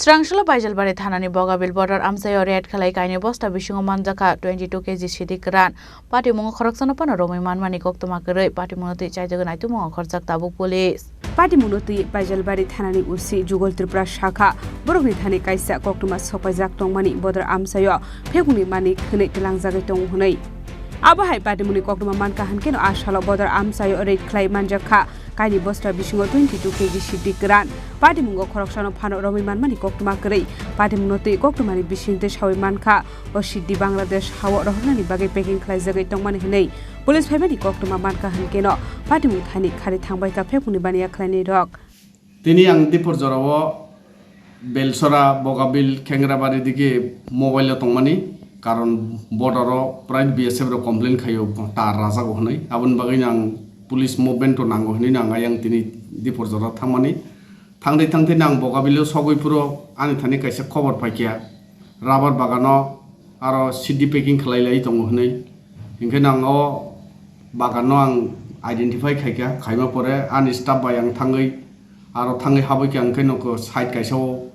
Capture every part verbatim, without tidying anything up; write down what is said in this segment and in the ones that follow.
Chwrangsalo Baijalbari thanani Bogabil border amchaio raid khlai kainwi bosta bisingo manjakha twenty two K G sidi kwran. Patimungo khoroksano phano romwi manmani koktwma kwrwi, patimungno twi chaitugwi naitukmung ongkhorjak tabuk police. Patimungno twi Baijalbari thanani O C Jugal Tripura sakha, borokni thani kaisa koktwma sokpaijak tongmani border amchaio phekungni mani khwnwi tlangjagwi tongo hwnwi. Abo hai patimungni koktwma mankha hwnkhe no a salo border amchaio raid khlai manjakha. Kaini bosta bisingo twenty two K G sidi kwran. Patimungo khoroksano phano romwi manmani koktwma kwrwi. Patimungno twi koktwmani bisingtwi sawi mankha. O sidi Bangladesh hao rohornani bagwi packing khlaijagwi tongmani hwnwi police phaimani koktwma mankha hwnkhe no patimung thani khari thangbaikha phekungni baniya khlainai rok. Tini ang Dipor jorao Belsora, Bogabil, Khengrabari digi mobile o tongmani, karon border o prai B S F rok complain khaio, tar rajago hwnwi. Aboni bagwi ang police movement o nango hwnwi ang ayang tini Dipor jora thangmani. Thangdi thangdi ang Bogabil o sogwi phuru ani thani kaisa khobor phaikha, rubber bagano aro sidi packing khlai lai tongo hwnwi. Hinkhe ang o bagano ang identify khaikha, khaima pore ani staff bai ang thangwi Aro thangwi habwi khe ang khe nokho side kaisa o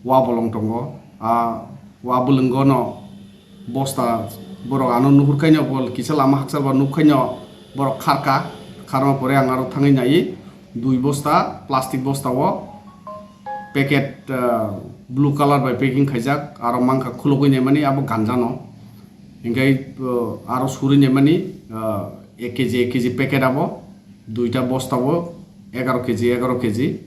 wa bolong tongo. A wa bwlwngo no bosta borok ano nuhur khaino bo kisa lama hakchal ba nuk khaino borok kharka. Kharma pore ang aro thangwi nai dui bosta plastic bosta o packet, ah, blue colour bai packing khaijak aro mankha khulugwi naimani abo ganja no. Hinkhe, ah, aro suri naimani, ah, ek K G, ek K G packet abo. Duita bosta bo egaro K G, egaro K G.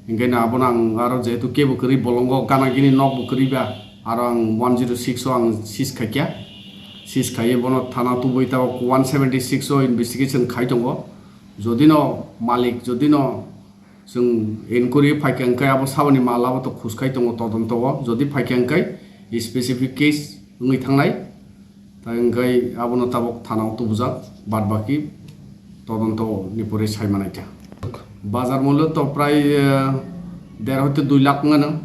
Hinkhe no abono ang aro jehetu kebo kwrwi bolongo gana gini nok bo kwrwi ba, aro ang one zero six o ang seize khaikha. Seize khaiwi bono thana tubui tabok one seventy six o investigation khai tongo. Jodi no malik, jodi no chwng enquiry phaikha hwnkhe abo saboni mal abo to khus khai tongo todonto o. Jodi phaikha hwnkhe specific case wngwi thangnai. Tai wngkhe abono tabok thana o tubujak, bad baki todonto ni pore sai manai kha. Bazar mullo to prai, eh, der hoite dui lakh wngano.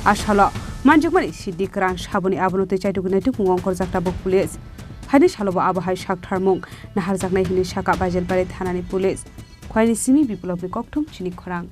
A salo manjakmani sidi kwran saboni abono tei chaitugwi naitukmung ongkhorjak tabok police. Haini salobo abo hai saktharmung naharjaknai hwnwi sakha Baijalbari thanani police. Khwaini simi Biplobni kokthum chini khorang.